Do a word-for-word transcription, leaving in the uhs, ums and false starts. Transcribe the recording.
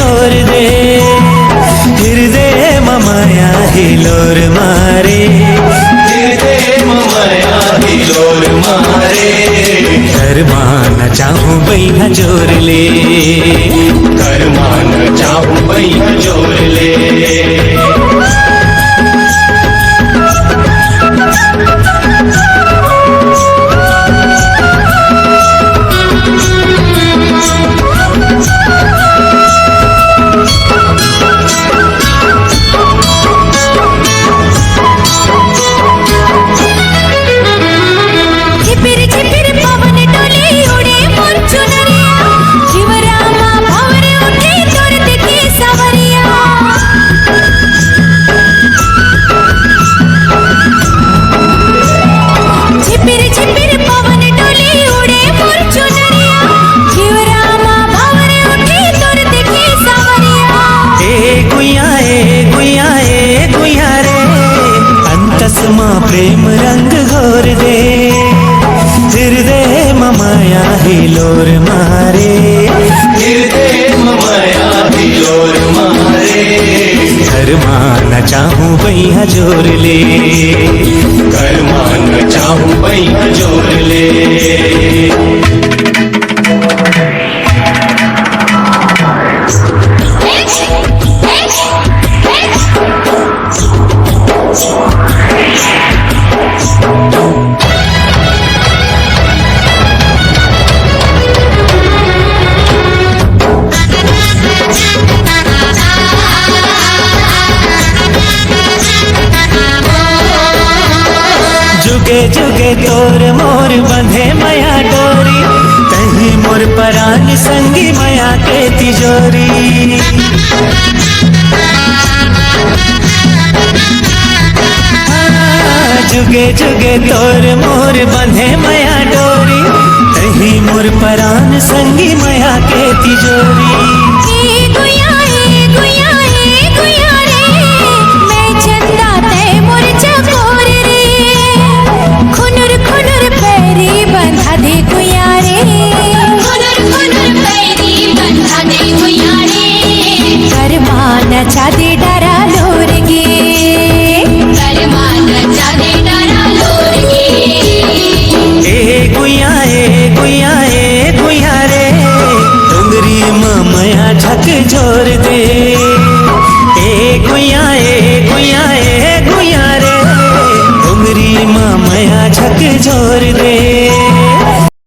तोर दे, हृदय म मया हिलोर मारे। हृदय म मया हिलोर मारे। करमान चाहूं बइहा जोर ले। करमान चाहूं बइहा जोर ले। झिपिर झिपिर पवन डोले उड़े मोर चुनरिया, जिवरा मा भंवर उठे तोर देखे सवरिया। झिपिर झिपिर पवन डोले उड़े मोर चुनरिया, जिवरा मा भंवर उठे तोर देखे सवरिया। ए गुइया, ए गुइया, ए गुइया रे, अंतस मा प्रेम रंग घोर दे। हृदय म मया हिलोर मारे। हृदय म मया हिलोर मारे। करमान चाहूं बइहा जोर ले। करमान चाहूं बइहा जोर ले। जुगे जुगे तोर मोर बंधे मया डोरी, तहीं मोर परान संगी मया के तिजोरी। जुगे जुगे तोर मोर बंधे मया डोरी, तहीं मोर परान संगी मया के तिजोरी।